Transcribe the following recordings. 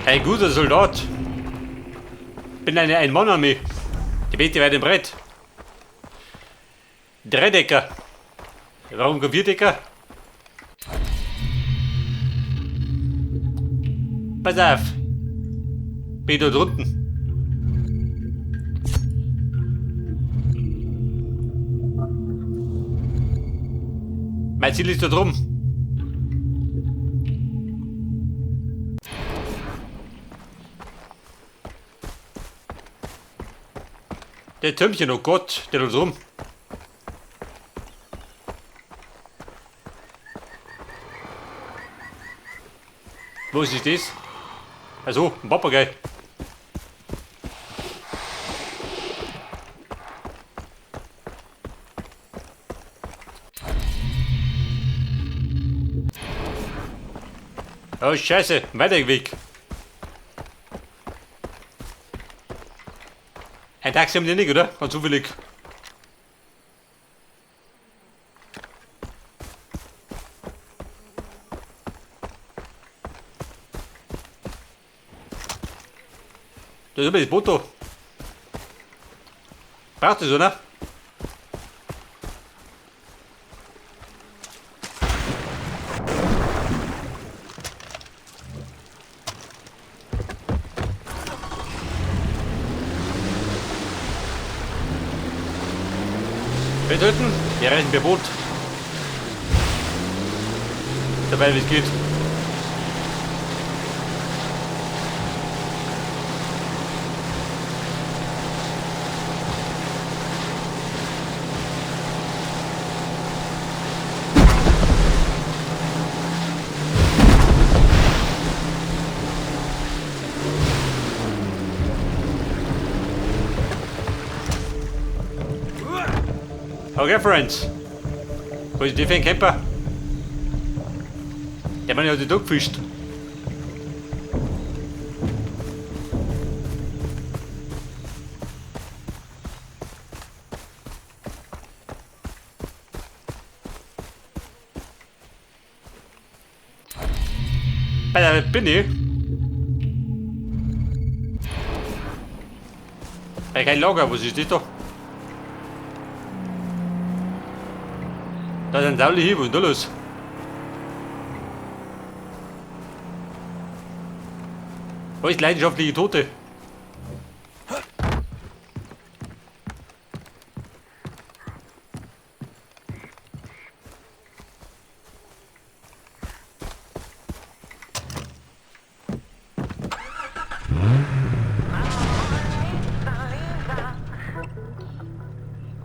Ein guter Soldat. Bin eine Ein-Mann-Armee. Die Bete weit im Brett. Dreidecker. Warum kein Vierdecker? Pass auf. Bin dort unten. Mein Ziel ist da drum. Der Türmchen, oh Gott, der da drum. Wo ist das? Also, ein Papagei. Oh Scheiße, weiter Weg. Ein Taxi haben die nicht, oder? Ganz zufällig. Da ist immer das Boot da. Braucht das, oder? Wir töten, wir reisen per Boot. Dabei, wie es geht. Okay, Friends. Wo ist der für ein Camper? Der Mann hat die da gefischt. Alter, bin ich? Hey, kein Lager, wo ist das da? Da sind alle hier, was ist da los? Wo ist leidenschaftliche Tote?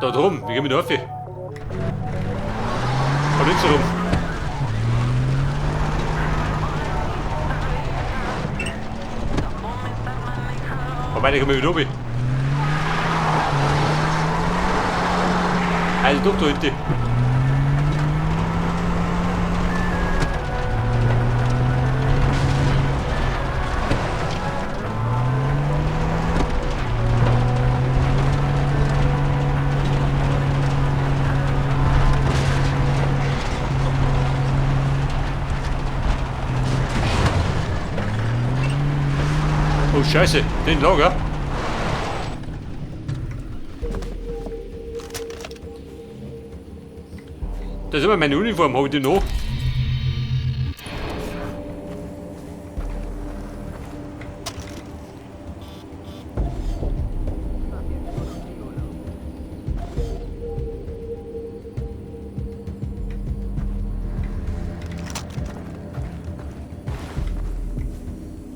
Da drum, wir gehen mit auf. Von links rum. Wobei, da kommen wir wieder runter. Also doch da hinten. Oh Scheiße, den Lager. Da ist immer meine Uniform, hab ich die noch?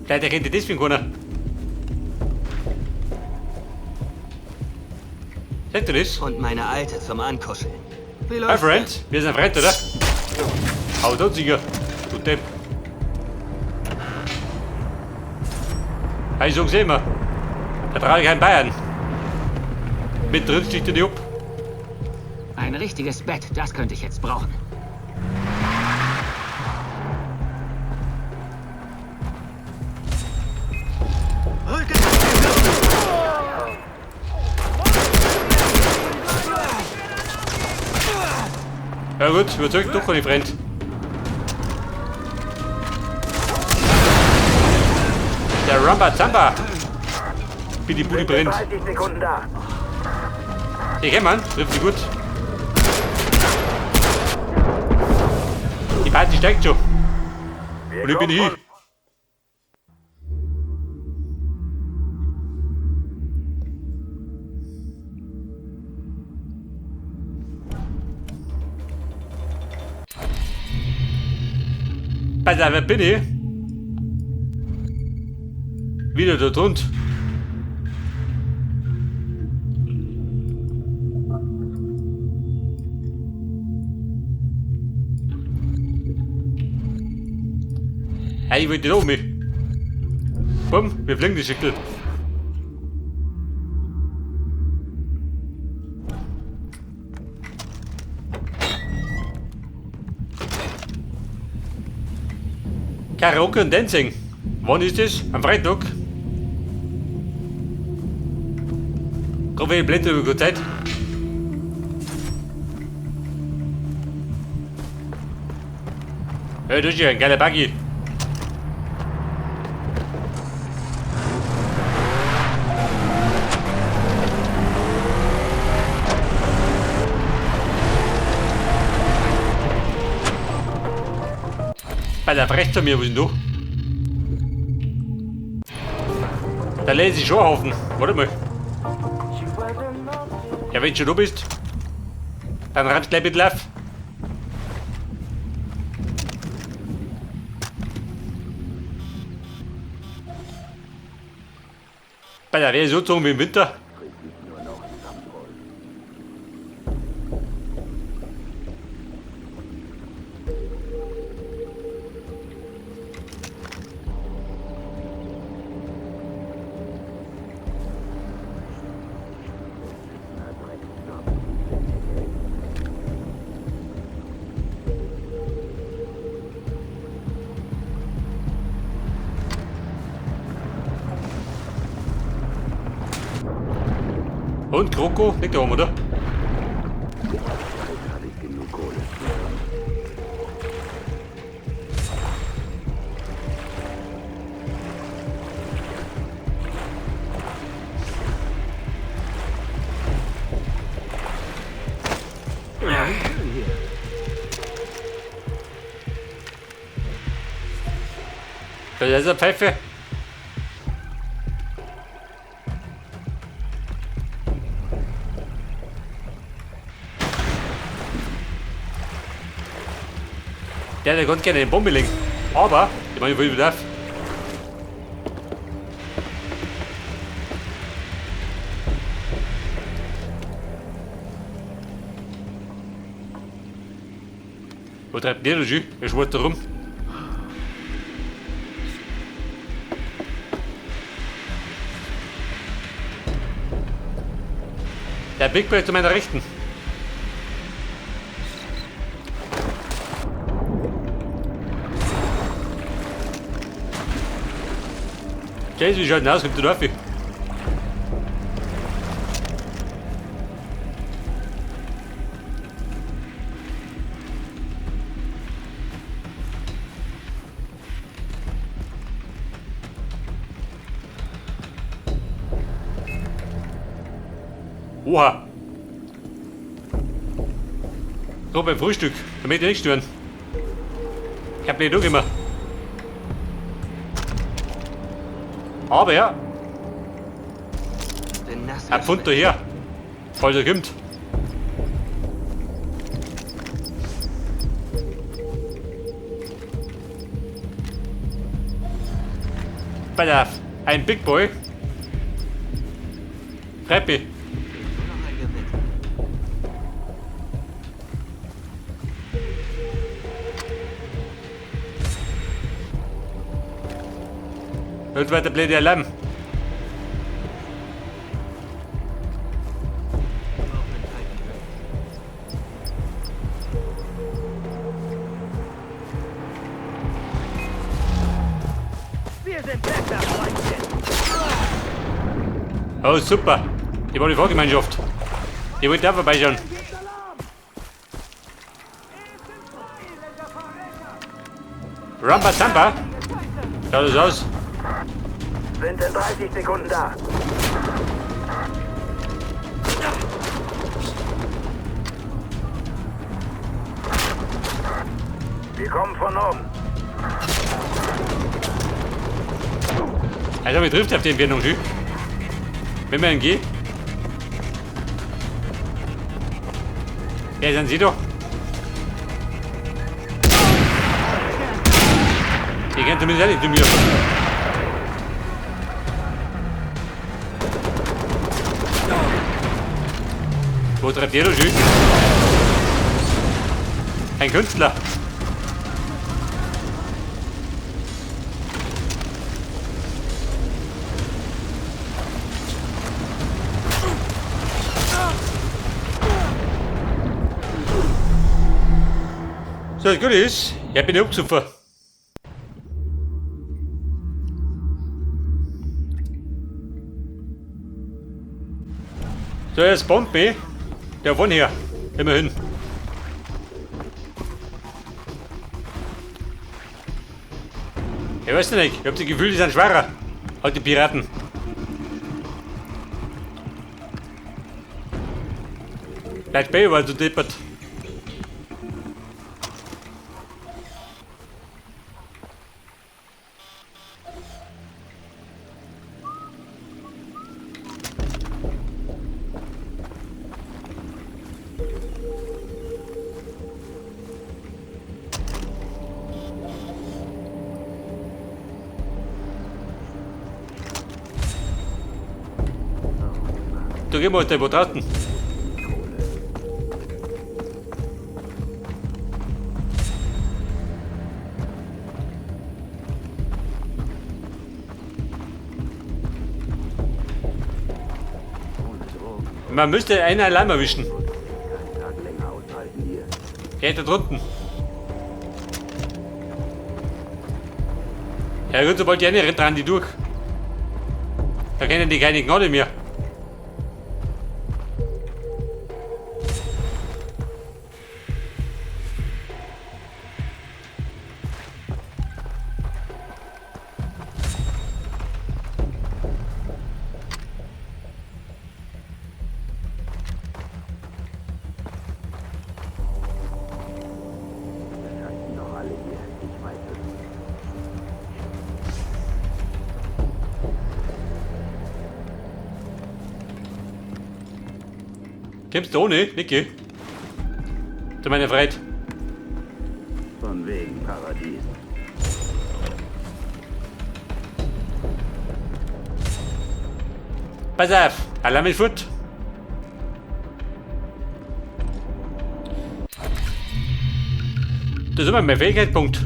Vielleicht erkennt ihr deswegen keiner. Seht ihr das? Und meine Alte zum Ankuscheln. Wie Hi läuft's Friend, wir sind Freund, oder? Hau da, Sieger. Du Depp. Hey, ich sag's immer. Da trage ich keinen Bayern. Mit drin sticht er die ab. Ein richtiges Bett, das könnte ich jetzt brauchen. Ja gut, überzeugt doch keine Freund. Ramba Zamba. Wie die Bude brennt. 30 Sekunden da. Ich hey Mann, trifft sie gut. Die Party steigt schon. Wir Und ich bin kommen hier. Pass auf, wer bin ich? Wieder da drunter. Hey, ich will da oben. Bumm, wir fliegen die Schickel. Karaoke und Dancing. Wann ist das? Am Freitag. Gerade wenn ich blätter über gute Zeit. Hey, das ist ja ein geiler Buggy. Bei der rechts zu mir, wo sind du? Da lese ich schon Haufen. Warte mal. Ja, wenn du schon da bist, dann reibst gleich ein bisschen auf. Bei der wäre so gezogen wie im Winter. Und Kroko, liegt da oben, oder? Da ist eine Pfeife. Der hat ganz gerne eine Bombe legen. Aber, ich meine, ich will wieder auf. Wo treibt der das hin? Er schwört da rum. Der Big Boy zu meiner Rechten. Jason, wie schaut denn aus? Kommt der rauf? Oha! So, beim Frühstück, damit ich nicht stören. Ich hab nicht immer. Aber ja. Ein Pfund daher. Falls er kommt. Pass auf, ein Big Boy. Happy. Hört weiter blöde Alarm. Wir sind besser, Freundchen. Oh, super. Die war die Fahrgemeinschaft. Ich wollte auch vorbeischauen. Ramba Zamba. Schaut das aus. Sind in 30 Sekunden da. Wir kommen von oben. Also, mir trifft auf den Björn schön. Wenn wir ihn gehen. Wer sind Sie doch? Die kennen zumindest auch nicht zu mir. Wo treibt ihr doch schön? Ein Künstler. So, das Gute ist, ich bin abgesoffen. So, jetzt bombt mich. Der von hier. Immerhin. Ich weiß nicht, ich hab das Gefühl, die sind schwerer. Halt die Piraten. Bleib bei, weil du deppert. Du geh mal wo draußen. Man müsste einen Alarm erwischen. Der da drunten. Ja gut, sobald die eine rennt, dran die durch. Da kennen die keine Gnade mehr. Kommst du ohne, Niki? Zu meiner Freit. Von wegen Paradies. Pass auf, Alarm ist fort. Das ist immer mein Fähigkeitspunkt.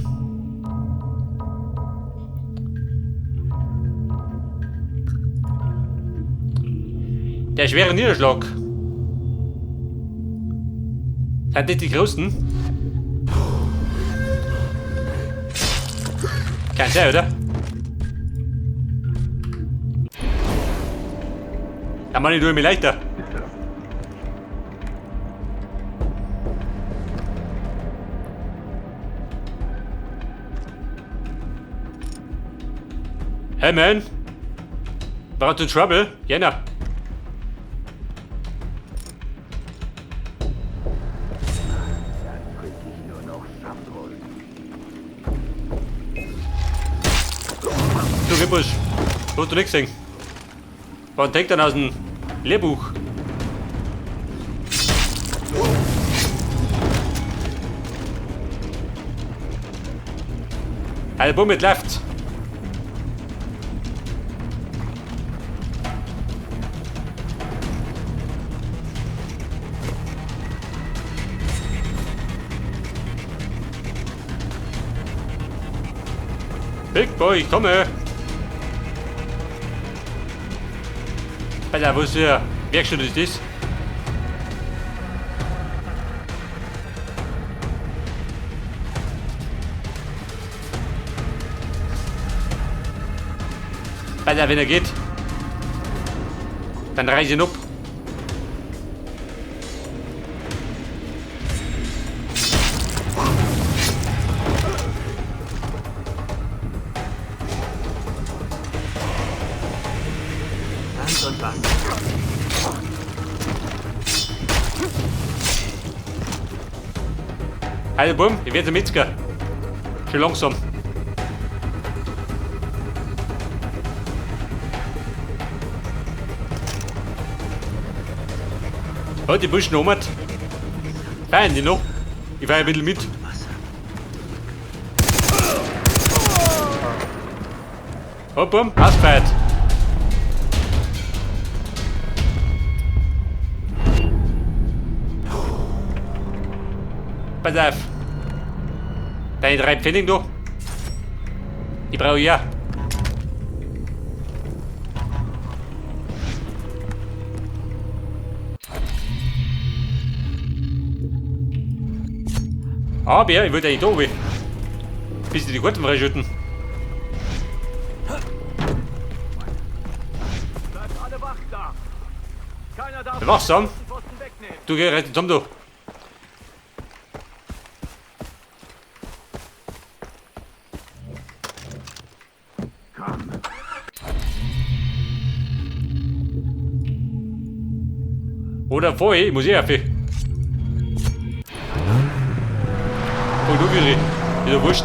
Der schwere Niederschlag. Sind das die Großen? Kann sein, oder? Da mach ich nur mir leichter. Hey man! About to trouble? Jänner. Dann trinke ich nur noch Samtwohl. Du Rippusch, hast du nichts gesehen? Wann denkt dann aus dem Lehrbuch? Album mit Left. Big Boy, ich komme. Alter, wo ist der Werkstatt ist das? Alter, wenn er geht, dann reiß ich ihn ab. und Wasser. Also Bumm, ich werde Metzger. Schön langsam. Oh, die Burschen um. Feiern die noch? Ich fahr ein bisschen mit. Oh, bumm, hast gefeiert. Pass auf. Deine 3 Pfennig noch. Die brauche ich ja. Aber ich wollte eigentlich da runter. Bis die die Karten freischütten. Bleibt alle wach da. Keiner darf Wachsam. den Posten wegnehmen. Du geh rein zusammen, du. Oder vorher, ich muss eh auf. Oh, du Viri. Ist ja wurscht.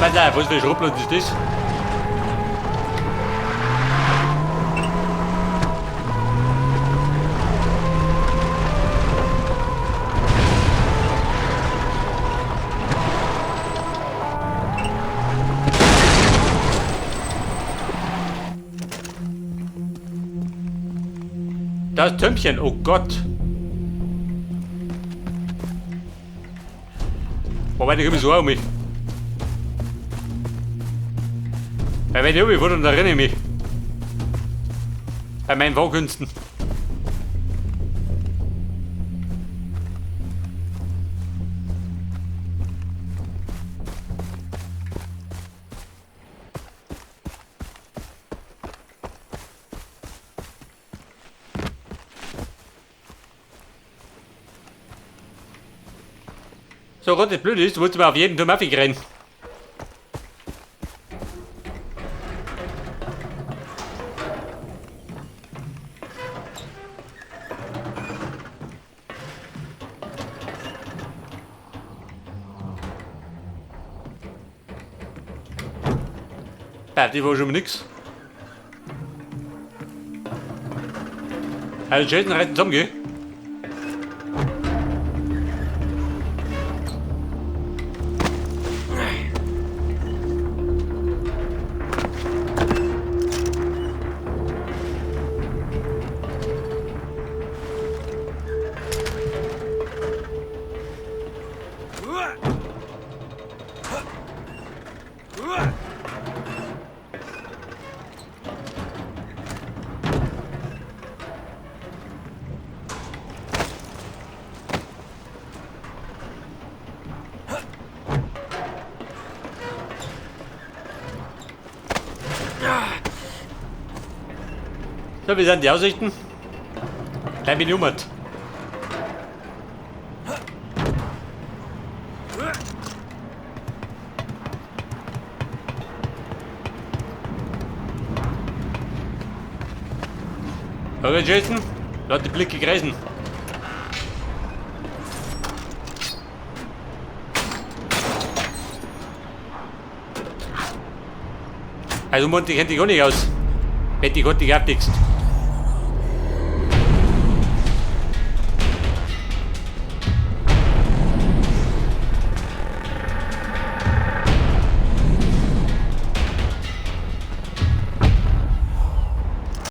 Pass auf, was für ein Schrubbler ist das? Das Türmchen, oh Gott. Wobei, da komme ich so auch mit. Weil wenn ich umgefahren, dann erinnere ich mich. Bei meinen Fahrkünsten. So Gott, das Blöde ist, du musst immer auf jeden Turm rennen. Ja, die war schon mal nix. Also Jason rennt zusammen, gell? So, wie sind die Aussichten? Klein bin ich um. Okay, Jason, lass die Blicke kreisen. Also Monty kennt dich auch nicht aus. Wenn die Gott dich abdickst.